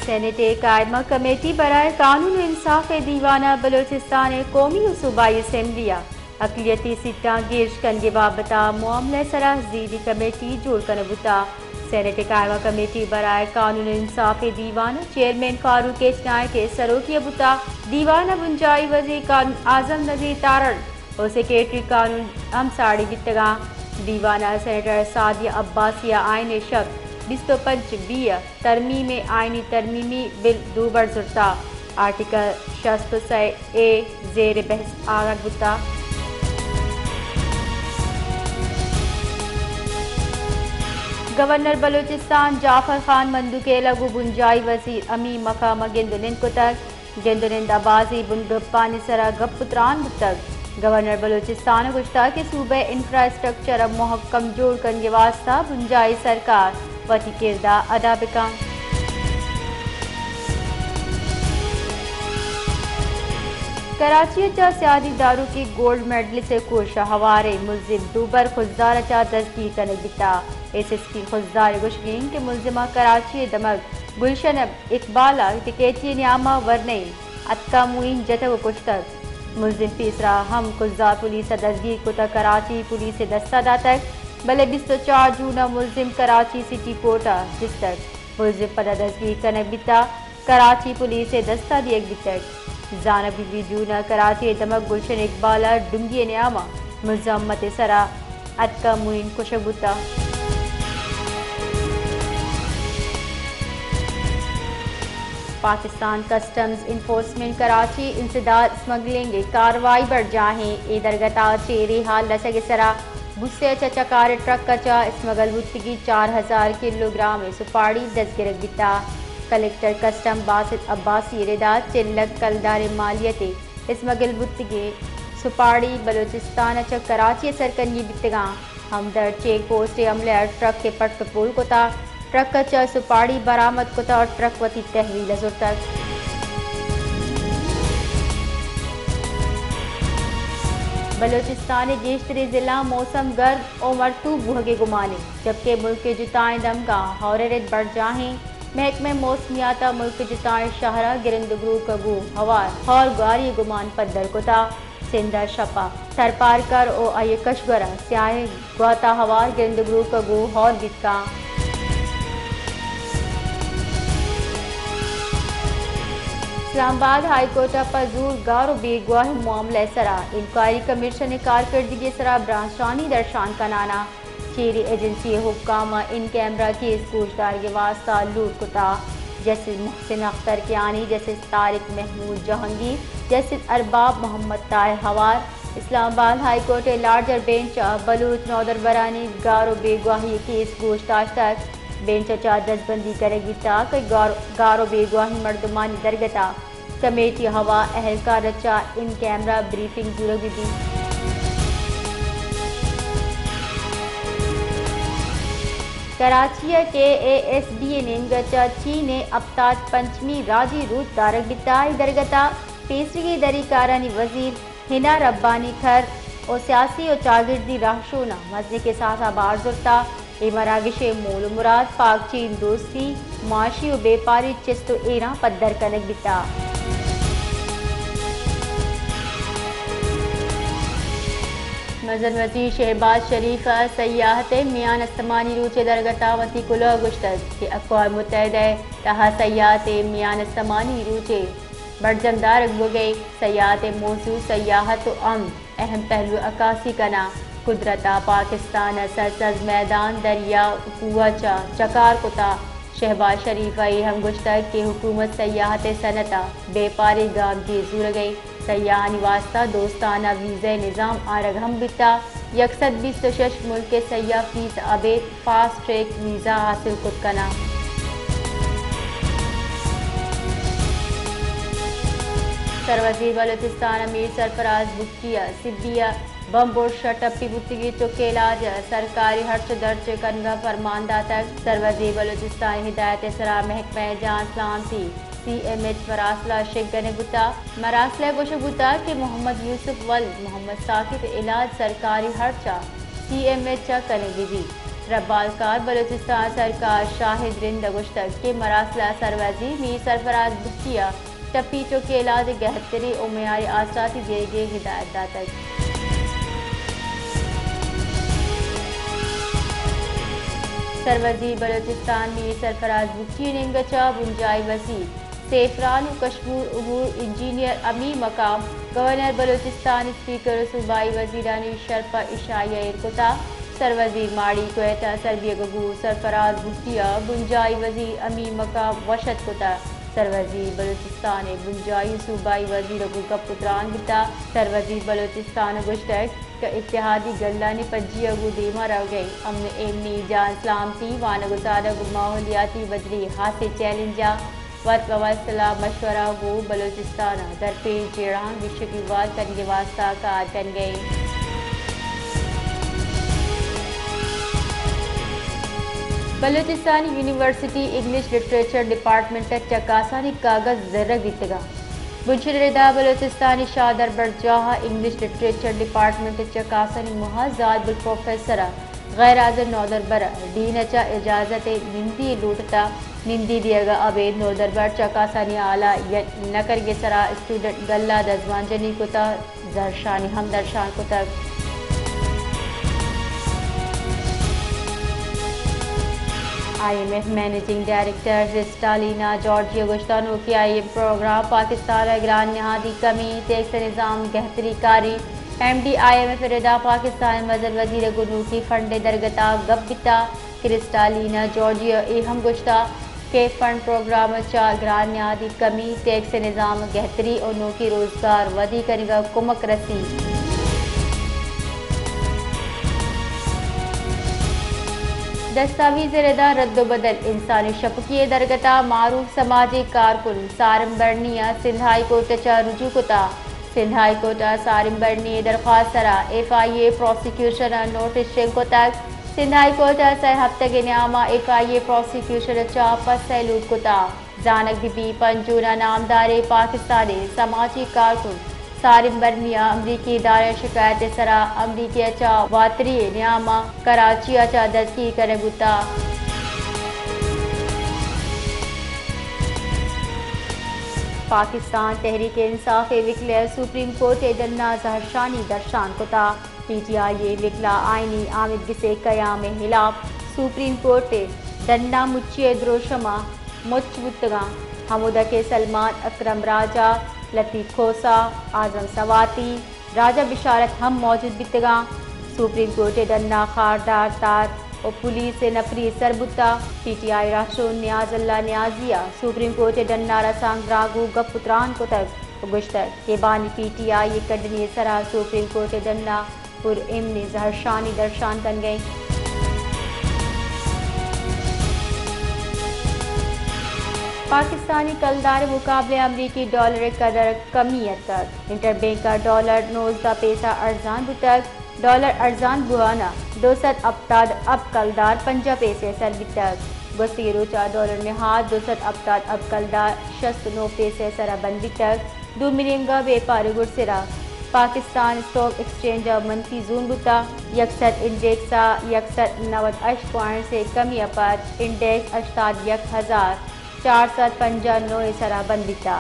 سینیٹ ءِ قائمہ کمیٹی برائے قانون و انصاف ءِ دیوان ءَ بلوچستان ءِ قومی و صوبائی اسمبلی ءَ اقلیتی سیٹاں گیش کنگ ءِ بابت ءَ معاملہ ءِ سرا زیریں کمیٹی جوڑ کنگ بوتگ۔ سینیٹ ءِ قائمہ کمیٹی برائے قانون و انصاف ءِ دیوان ءِ چیئرمین فاروق ایچ نائیک ءِ سروکی ءَ بوتگ۔ دیوان ءَ بنجاہی وزیر قانون اعظم نذیر تارڑ و سیکرٹری قانون ہم ساڑی بیتگ اَنت۔ دیوان ءَ سینیٹر سعدیہ عباسی ءَ آئین ءِ شپ بیست و پنچ بی ءِ ترمیم ءِ آئینی ترمیمی بل دوبر زرتگ۔ آرٹیکل شست و سئے اے زیر بحث آرگ بوتگ۔ گورنر بلوچستان جعفر خان مندوخیل ءَ گوں بنجاہی وزیر امین مقام ءَ گند و نند کتگ۔ گند و نند ءَ بازیں بنگپانی سرا گپ و تران بوتگ۔ گورنر بلوچستان ءَ گوشتگ کہ صوبہ ءِ انفراسٹرکچر ءِ مھکم جوڑ کنگ ءِ واستہ بنجاہی سرکار وتی کرد ءَ ادا بہ کنت۔ کراچی ءَ چہ سیادی داروکی گولڈ میڈلسٹ ءِ کوش ءَ ہواریں ملزم دوبر خضدار ءَ چہ دزگیر کنگ بیتگ۔ ایس ایس پی خضدار ءِ گوشگ اِنت کہ ملزم ءَ کراچی ءِ دمگ گلشن اقبال ءَ ڈکیتی ءِ نیام ءَ ورنائیں اتکا موئین جتگ و کشتگ۔ ملزم پیسرا ہم خضدار پولیس ءَ دزگیر کت ءُ کراچی پولیس ءِ دست ءَ داتگ، بلے بیست ءُ چار جون ءَ ملزم کراچی سٹی کورٹ ءَ جستگ۔ ملزم پدا دزگیر کنگ بیتگ، کراچی پولیس ءِ دست ءَ دیگ بیتگ۔ زانگ بیت بیست جون ءَ کراچی ءِ دمگ گلشن اقبال ءَ ڈنگی ءِ نیام ءَ مزاحمت ءِ سرا اتکا موئین کشگ بوتگ۔ پاکستان کسٹمز انفورسمنٹ کراچی انسداد اسمگلنگ ءِ کاروائی برجاہ ایں۔ اے درگت ءَ چیریں ہال رسگ ءِ سرا بوسے ءَ چہ چکار ٹرک ءَ چہ اسمگل بوتگیں چار ہزار کلوگرام ءِ سپاڑی دزگرگ بیتگ۔ کلکٹر کسٹم باسط عباسی ءِ ردا چل لکھ کلدار ءِ مالیت ءِ اسمگل بوتگیں سپاڑی بلوچستان ءَ چہ کراچی ءَ سرکنگی بیتگاں۔ ہمدرد چیک پوسٹ ءِ عملہ ءَ ٹرک ءِ پٹ ءُ پول کتگ، ٹرک ءَ چہ سپاڑی برآمد کتگ ءُ ٹرک وتی تحویل ءَ زرتگ۔ بلوچستان ءِ گیشتریں ضلعاں موسم گرم ءُ مرطوب بوہگ ءِ گمان اِنت، جبکہ ملک ءِ جتائیں دمگاں ہئور ءِ رد برجاہ اِنت۔ محکمہ موسمیات ءَ ملک ءِ جتائیں شہر ءَ گرند گروک ءَ گوں ہوار ہئور گواری ءِ گمان پدر کتگ۔ سندھ ءَ شپ ءَ تھرپارکر ءُ آئی ءِ کشور ءَ سیاہیں گوات ءَ ہوار گرند گروک ءَ گوں ہئور بیت کنت۔ اسلام آباد ہائی کورٹ ءَ پہ زور گار ءُ بیگواہی معاملہ ءِ سرا انکوائری کمیشن ءِ کارکردگی ءِ سرا برانزشانی درشان کنان ءَ چیری ایجنسی ءِ حکام ءَ ان کیمرہ کیس گوشدارگ ءِ واستہ لوٹ کتگ۔ جسٹس محسن اختر کیانی، جسٹس طارق محمود جہانگیر، جسٹس ارباب محمد طاہر ہوار، اسلام آباد ہائی کورٹ ءِ لارجر بینچ ءَ بلوچ نودربرانی گار ءُ بیگواہی ءِ کیس گوش داشتگ۔ بینچ ءَ چہ دزبندی کنگ بیتگ کہ گار، گار ءُ بیگواہیں مردمانی درگت ءَ کمیٹی ءِ ہوا اہلکار ءَ چہ ان کیمرہ بریفنگ زورگ بہ بیت۔ کراچی ءَ کے اے ایس بی ءِ نیمگ ءَ چہ چین ءِ ہپتاد پنچمی راجی روچ دارگ بیتگ۔ اے درگت ءَ پیسریگیں دری کارانی وزیر حنا ربانی کھر ءُ سیاسی ءُ چاگردی رہشوناں مزنیں کساس ءَ بار زرتگ۔ اے مراگش ءِ مول ءُ مراد پاک چین دوستی، معاشی ءُ بیپاری چست ءُ ایراں پدر کنگ بیتگ۔ مزن وزیر شہباز شریف ءَ سیاحت ءِ میان استمانی روچ ءِ درگت ءَ وتی کلوہ گوشتگ کہ اقوام متحدہ ءِ تہا سیاحت ءِ میان استمانی روچ ءِ برجم دارگ بوگ ءَ سیاحت ءِ موضوع سیاحت ءُ امن اہم پہلو عکاسی کناں۔ قدرت ءَ پاکستان ءَ سرسبز میدان، دریا ءُ کوہ چہ چکار کتگ۔ شہباز شریف ءَ اے ہم گوشتگ کہ حکومت سیاحت ءِ صنعت ءَ بیپاریں گامگیج زورگ ءَ، سیاحانی واستہ دوستانہ ویزہ ءِ نظام آرگ ہم بیتگ۔ یک سد بیست ءُ شش ملک ءِ سیاح فیس ابید فاسٹ ٹریک ویزا حاصل کت کناں۔ سروزیر بلوچستان ءَ میر سرفراز بگٹی ءِ سبی ءَ بمب برز ءَ ٹپی بوتگیں چک ءِ علاج ءَ سرکاری ہرچ ءُ درچ کنگ ءِ پرمان داتگ۔ سروزیر بلوچستان ءِ ہدایت ءِ سرا محکمہ جان سلامتی سی ایم ایچ مراسلہ ءَ شنگ کنگ بوتگ۔ مراسلہ ءَ گوشگ بوتگ کہ محمد یوسف ولد محمد ثاقب ءِ علاج سرکاری ہرچ ءَ سی ایم ایچ ءَ کنگ بہ بیت۔ ربالکار بلوچستان سرکار شاہد رند ء گوشتگ کہ مراسل ء سروزیر میر سرفراز بگٹی ء ٹپی چک ء علاج ء گہتریں ء میاریں آسراتی دیگ ء ہدایت داتگ۔ سروزیر بلوچستان میر سرفراز بگٹی ء نیمگ ء چہ بنجاہی وزیر سیفران و کشمور امور انجینئر امین مقام گورنر بلوچستان، اسپیکر و صوبائی وزیرانی شرپ ء اشاعیہ ایر کتا۔ سروزیر ماڑی کوئٹہ ء سر بیگ ء گوں سرفراز بگٹی ء بنجاہی وزیر امین مقام وش اتک کتا۔ سروزیر بلوچستان ء بنجاہی و صوبائی وزیر ء گوں گپ و تران بیتا۔ سروزیر بلوچستان ء گوشتگ کہ اتحادی گلانی پجی ء گوں دیما روگ ء انت۔ امن و ایمنی، جان سلامتی، وانگ و زانگ و ماحولیاتی بدلی ہاسیں چیلنج ء وت بہ وت سلاہ مشورہ گوں بلوچستان ء درپیش جیڑہاں گیشتر گیوار کنگ ء واستہ کار کنگ ء انت۔ بلوچستانی یونیورسٹی انگلش لٹریچر ڈیپارٹمنٹ ء چکاسانی کاگد زرگ بیتگ انت۔ بنشل ردا بلوچستانی شاہ دربرجاہ ء انگلش لٹریچر ڈیپارٹمنٹ ء چکاسانی مہازاد بل پروفیسر ء غیر حاضر نودربر ء ڈین ء چہ اجازت ء نندی لوٹتا۔ نندی دیگ ء ابید نودربر چکاسانی ہال ء یک نہ کنگ ء سرا اسٹوڈنٹ گل ء دزبان جنی کتا۔ زہرشانی ہم درشان کتگ۔ I M F managing director Kristalina Georgieva گوشتہ، نوکیں I M F programme Pakistan ء گران نہادی کمی، ٹیکس نظام گہتری کاری۔ M D I M F ء ردا پاکستان ء مزن وزیر ء گوں نوکیں فنڈ ء درگت ء گپ بیتہ۔ کرسٹالینا جارجیا ء اے ہم گوشتہ کہ فنڈ پروگرام ء چہ گران نہادی کمی، ٹیکس ء نظام ء گہتری ء نوکیں روزگار ودی کنگ ء کمک رسیت۔ دستاویز ء ردا رد ء بدل، انسانی شپکی ء درگت ء معروف سماجی کارکن سارم برنی ء سندھ ہائی کورٹ ء چہ رجوع کتہ۔ سندھ ہائی کورٹ ء سارم برنی ء درخواست ء سرا ایف آئی اے پراسیکیوشن ء نوٹس شنگ کتگ۔ سندھ ہائی کورٹ ء سئے ہپتگ ء نیام ء ایف آئی اے پراسیکیوشن ء چہ پسہ لوٹ کتگ۔ زانگ بہ بیت، پنچ جون ء نامداریں پاکستانی سماجی کارکن سارم برنی ء امریکی ادارہ ء شکایت ء سرا امریکی ء چہ واتری ء نیام ء کراچی ء چہ دزگیر کنگ بوتگ۔ پاکستان تحریک انصاف ء وکیل ء سپریم کورٹ ء ڈن ء زہرشانی درشان کتگ۔ پی ٹی آئی ء وکلا آئینی آمدگس ء قیام ء ہلاپ سپریم کورٹ ء ڈن ء مچی ء دروشم ء مچ بوتگاں۔ ہمودا کہ سلمان اکرم راجہ، لطیف کھوسہ، اعظم سواتی، راجہ بشارت ہم موجود بیتگاں۔ سپریم کورٹ ء ڈن ء خاردار تار و پولیس ء نفری سر بوتگ۔ پی ٹی آئی راہشون نیاز اللہ نیازی ء سپریم کورٹ ء ڈن ء رسانکدراں گوں گپ و تران کتگ و گوشتگ کہ بانی پی ٹی آئی ء کڈنی ء سرا سپریم کورٹ ء ڈن ء پر ایمنی زہرشانی درشان کنگ ء انت۔ پاکستانی کلدار ء مقابلہ ء امریکی ڈالر ء قدر کمی اتکگ۔ انٹر بینک ء ڈالر نوزدہ پیسہ ارزان بوتگ۔ ڈالر ارزان بوان ء دو سد ہپتاد اب کلدار پنجاہ پیسہ ء سر بیتگ۔ گوستگیں روچ ء ڈالر نہاد دو سد ہپتاد اب کلدار شست نو پیسہ ء سرا بند بیتگ۔ دومی نیمگا بیپار گڈسرا پاکستان اسٹاک ایکسچینج ء منفی زون بوتا، یک سد انڈیکس ء یک سد نود ہشت پوائنٹس ء کمی ء پد انڈیکس ہشتاد یک ہزار چار سد پنجاہ نو ء سرا بند بیتا۔